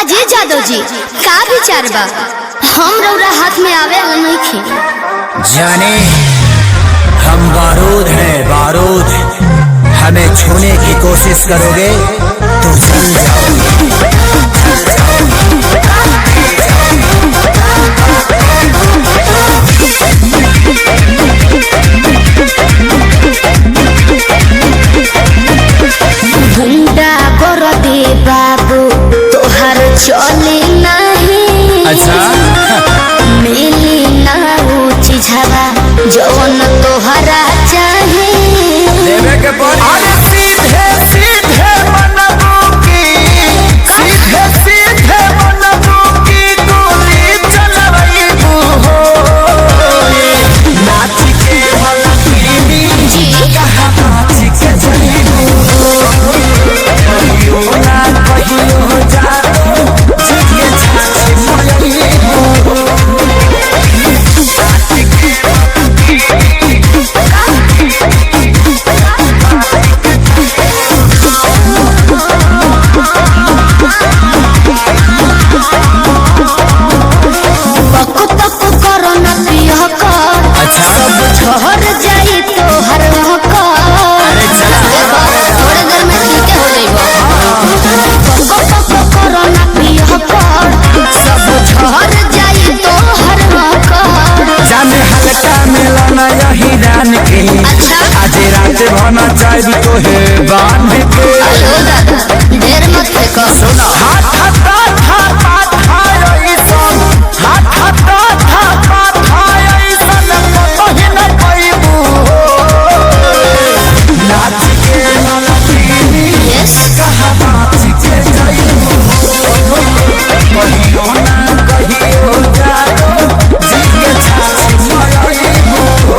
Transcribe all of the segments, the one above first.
काजी जादव जी का विचार बा? हम रउरा हाथ में आवे वाला नइखे। जाने हम बारूद हैं बारूद, हमें छूने की कोशिश करोगे तो जल जाओगे। गुंडा कर दे बाबू तोहर चले नहीं। अच्छा। मिली ना ऊ चीजवा जौन तोहरा चाहे। देवे के पड़ी। अरे सीधे सीधे मनबू की, सीधे सीधे मनबू की गोली चलबू हो। नाच के मलकीनी जी। कहाँ नाच के चलबू हो। कहियो ना कहियो जानो जिगे छाछ मलबू हो। पक पक करो न पियह कर। अच्छा। सब झहर जाई तोहर कर। अरे चला। थोड़े देर में ठीके हो जाइबो। पक पक करो न पियह कर, सब झहर जाई तोहर कर। जाने हल्का मेला नया हिरान के। अच्छा। आज रात भना चाहबी तो हे बांध के। अयो दादा ढेर मत फेंको। सुना हाथ था था ऐसन, हाथ था ऐसन कतही न पैबू हो। नाच के मलकीनी यस। कहाँ नाच के जाइबू हो। कहियो ना कहियो जानो जिगे छाछ मरइबू हो।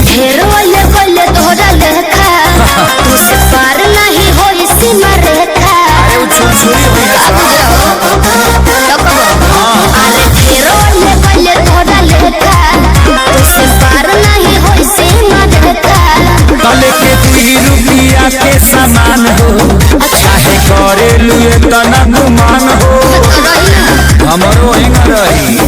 ढेर वले वले तोहरा लेखा, तू से पार नहीं होई सीमा रेखा। अरे वो छुरछुरी हुई है साहब। अरे ढेर वले वले तोहरा लेखा, तू से पार नहीं होई सीमा रेखा। तले के 2 रुपया के सामान हो, चाहे करे लुए तना गुमान हो। रही ना। हमरो हिंग रही।